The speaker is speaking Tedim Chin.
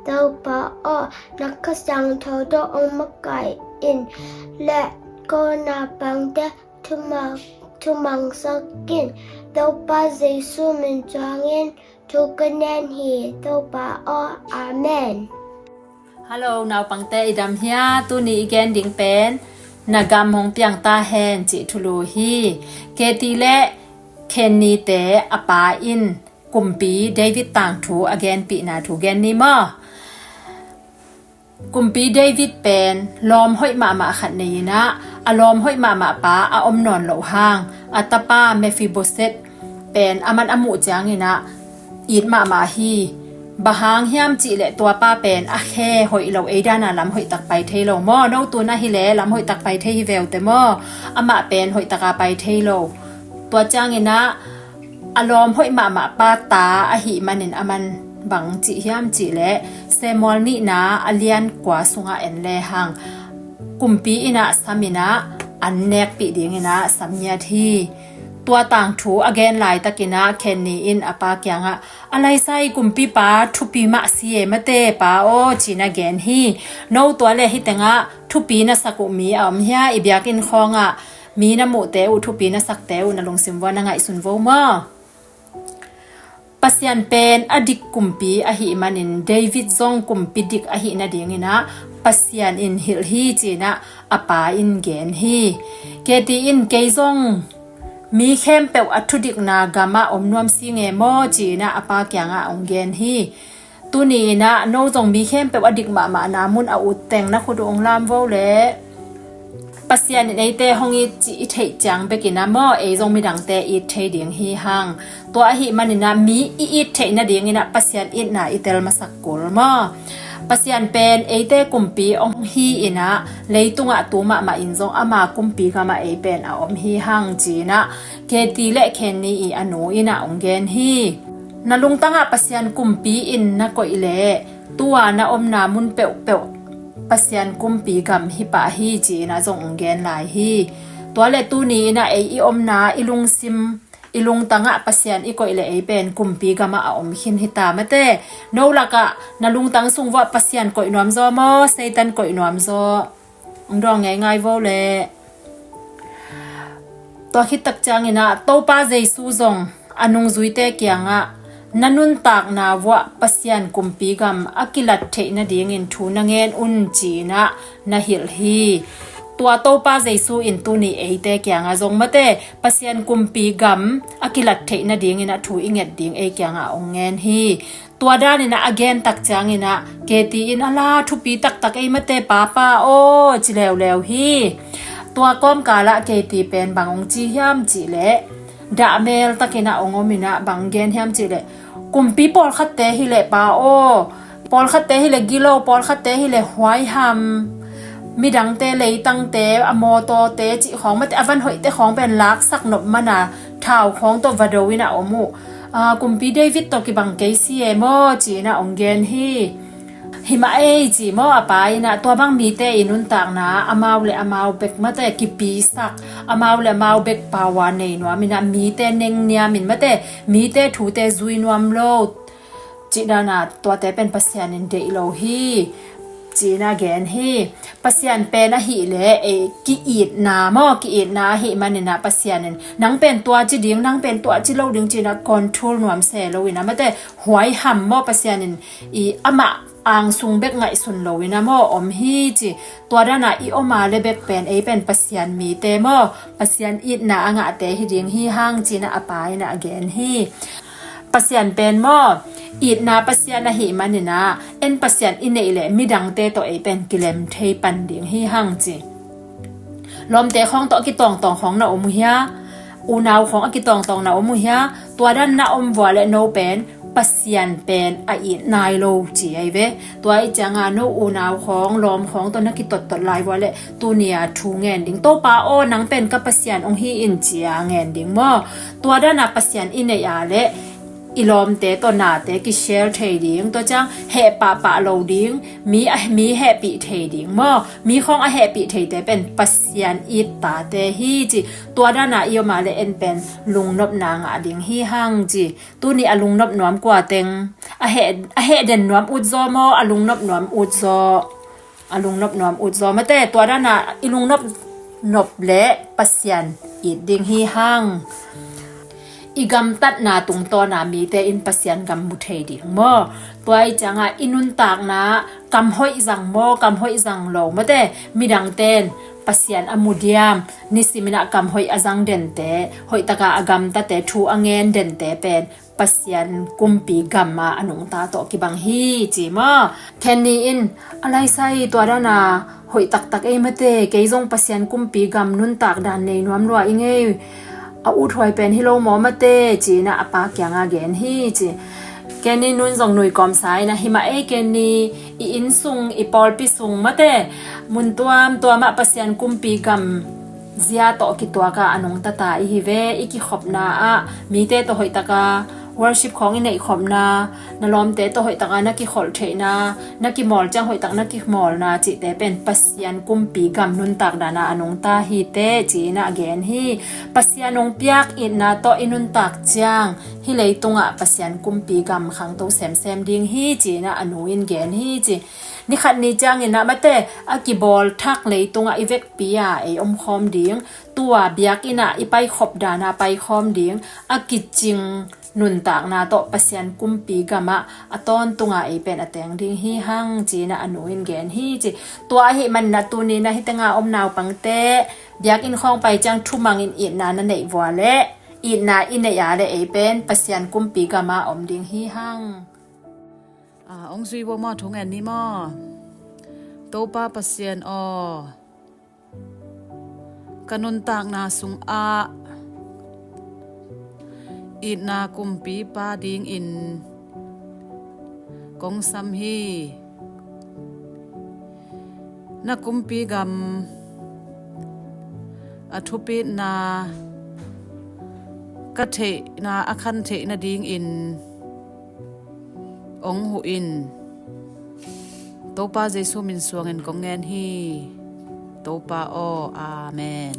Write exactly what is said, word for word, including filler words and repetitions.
Topa aw, na Kha Siangtho tawh hong makaih in, le ko naupangte thumang, thumangsak in. Topa Jesu min suangin thu ka ngen hi, Topa aw. Amen. Hello, naupangte i dam hia? Tuni i gen ding pen na gam hong piang ta hen cih thulu hi. Katie le Kenny te a pa in kumpi David tangthu a genpihna thu gen ni maw? Kumpi David pen lawm hoih mahmah khat nei inah, a lawm hoih mahmah pa a om nawn loh hang, a tapa Mephiboset pen a man a muh ciang inah it mahmah hi. Bang hang hiam cihleh tua pa pen a khe hoih lo, ei dana lam hoih tak pai thei lo maw? No tun ahileh lam hoih tak pai thei hi ve uh teh maw? Amah pen hoih taka pai thei lo. Tua ciang inah a lawm hoih mahmah pa ta ahih manin a man bang ci hiam cihleh Samuel nihna a lian kua sungah en lehang kumpi inah sam inah an nekpih ding inah sam ngiat hi. Tua tangthu a gen laitak inah Kenny in a pa kiangah, a laisai kumpipa thupi mah si e mate pa aw, ci-in a gen hi. No tua le hih tengah thupi na sak uh mi a om hia? I biakinn khawngah mi na muhte uh, thupi na sakte uh na lungsim vua na ngaihsun vo maw? Pasian pen a dik kumpi ahih manin David zong kumpi dik ahih nading inah Pasian in hilh hi, ci-inah a pa in gen hi. Katie in kei zong mi khempeuh a thudikna gamah om nuam si nge maw, ci-inah a pa kiangah hong gen hi. Tuni inah no zong mi khempeuh a dik mahmahna mun a utteng na khut uh hong lam vo leh, Pasian in eite hong it cih i theih ciang bek inah maw, ei zong midangte it thei ding hi hang. Tua ahih man inah mi i it theih nading inah Pasian itna i tel masak kul maw? Pasian pen eite kumpi hong hi inah, leitungah tu mahmah in zong ama kumpi gamah ei pen a om hi hang, ci-inah Katie le Kenny i a nu inah hong gen hi. Na lungtangah Pasian kumpi in na koih leh, tua na omna mun peuhpeuh Pasian kumpi gam hi pah hi, ci-inah zong hong gen lai hi. Tua le tuni inah ei i omna, i lungsim, i lungtangah Pasian i koih leh ei pen kumpi gamah a om khin hi ta mate. No lakah na lungtang sung vuah Pasian koih nuam zaw maw, Satan koih nuam zaw? Hong dawng ngeingai vo leh. Tua khit tak ciang inah Topa Jesu zong a nungzuite kiangah, na nuntakna vuah Pasian kumpi gam a kilat theih nadingin thu na ngen un, ci-inah na hilh hi. Tua Topa Jesu in tuni eite kiangah zong mate, Pasian kumpi gam a kilat theih nading inah thu i nget ding ei kiangah hong ngen hi. Tua dan inah a gen tak ciang inah Katie in a la thupi taktak ei mate papa aw, ci leuleu hi. Tua kawmkalah Katie pen bang hong ci hiam cihleh, dahmel tak inah hong om inah bang gen hiam cihleh, kumpi pawlkhatte hileh pa aw, pawlkhatte hileh gilo, pawlkhatte hileh huaiham, midangte leitangte, a mawtawte cih khawng mate, a van hoihte khawng pen laksak nop mana thau khawng tawh va do inah om uh. Aa, kumpi David tawh kibang kei si e maw, ci-inah hong gen hi. Hi mah ei, ci maw a pa inah, tua bang mite i nuntakna amau le amau bek mate kipisak, amau le amau bek power nei nuam inah, mite nengniam in mate, mite thute zui nuam lo cih dana tuate pen Pasian in deih lo hi, ci-inah gen hi. Pasian pen ahileh ei ki-itna maw, ki-itna ahih man inah Pasian in nang pen tua ci ding, nang pen tua ci lo ding ci-inah control nuam se lo inah mate, huaiham maw, Pasian in i amah angsung bek ngaihsun lo inah maw om hi ci. Tua dana i om a le bek pen ei pen Pasian mite maw, Pasian itna a ngahte hi ding hi hang, ci-inah a pa inah a gen hi. Pasian pen maw, itna Pasian ahih man inah, en Pasian i neih leh midangte tawh ei pen kilem thei pan ding hi hang ci. Lawmte khawng tawh a kitawngtawng khawng na om uh hia? Unau khawng a kitawngtawng na om uh hia? Tua dan na om vua leh no pen Pasian pen a it nai lo ci ahi ve. Tua ahih cianga no unau khawng, lawm khawng tawh na kitottot lai vua leh tuni-a thu ngen ding, Topa aw, nang pen ka Pasian hong hi in, ci-a ngen ding maw? Tua dana Pasian i neih a leh i lawmte tawh nate kishare thei ding, tua ciang heh pahpah lo ding, mi a, mi hehpih thei ding maw? Mi khawng a hehpih theite pen Pasian it tate hi ci. Tua dana i om a le en pen lungnopna ngah ding hi hang ci. Tuni a lungnop nuam kua teng, a heh, a heh den nuam ut zaw maw, a lungnop nuam ut zaw? A lungnop nuam ut zaw mate, tua dana i lungnop nop le Pasian it ding hi hang. I gamtatna tungtawna mite in Pasian gam mu thei ding maw? Tua i cianga i nuntakna kam hoih zang maw, kam hoih zang lo mate, midangte in Pasian a mu diam, nisimin ah kam hoih a zang dente, hoihtaka a gamtate, thu a ngen dente pen Pasian kumpi gam a a nungta tawh kibang hi ci maw? Kenny in, a laisai tua dana hoih taktak ei mate, kei zong Pasian kumpi gam nuntak dan nei nuam lua i ngei, a uthuai pen hi lo maw mate, ci-in ah a pa kianga gen hi ci. Kenny nun zong nui kawmsa in ah, hi mah ei Kenny, i inn sung, i pawlpi sung mate, mun tuamtuam ah Pasian kumpi gam zia tawh kituaka a nungtata i hi ve. I kikhopna ah mite tawh hoihtaka worship khawng i neihkhopna, na lawmte tawh hoihtaka na kikholh theihna, na kimawl ciang hoihtak na kimawlna cihte pen Pasian kumpi gam nuntak dana a nungta hi teh, ci-in ah gen hi. Pasian hong piak itna tawh i nuntak ciang hih leitungah Pasian kumpi gam khangto semsem ding hi, ci-in ah a nu in gen hi ci. Nikhat ni ciangin ah mate, a kibawl thak leitungah i vekpi a ei omkhawm ding, tua biakinn ah i paikhop dana paikhawm ding, a kicing nuntakna tawh Pasian kumpi gamah a tawntunga ei pen a teng ding hi hang, ci-in ah a nu in gen hi ci. Tua ahih manin ah tuni-in ah hih tenga om naupangte, biakinn khawng pai ciang thumangin itna na neih vua leh, itna i neih a leh ei pen Pasian kumpi gama om ding hi hang. A, hong zui vo maw, thu ngen ni maw? Topa Pasian aw, ka nuntakna sungah itna kumpipa dingin kong sam hi. Na kumpi gam a thupitna ka theihna, a khan theih nadingin hong huh in. Topa Jesu min suangin kong ngen hi. Topa aw, amen.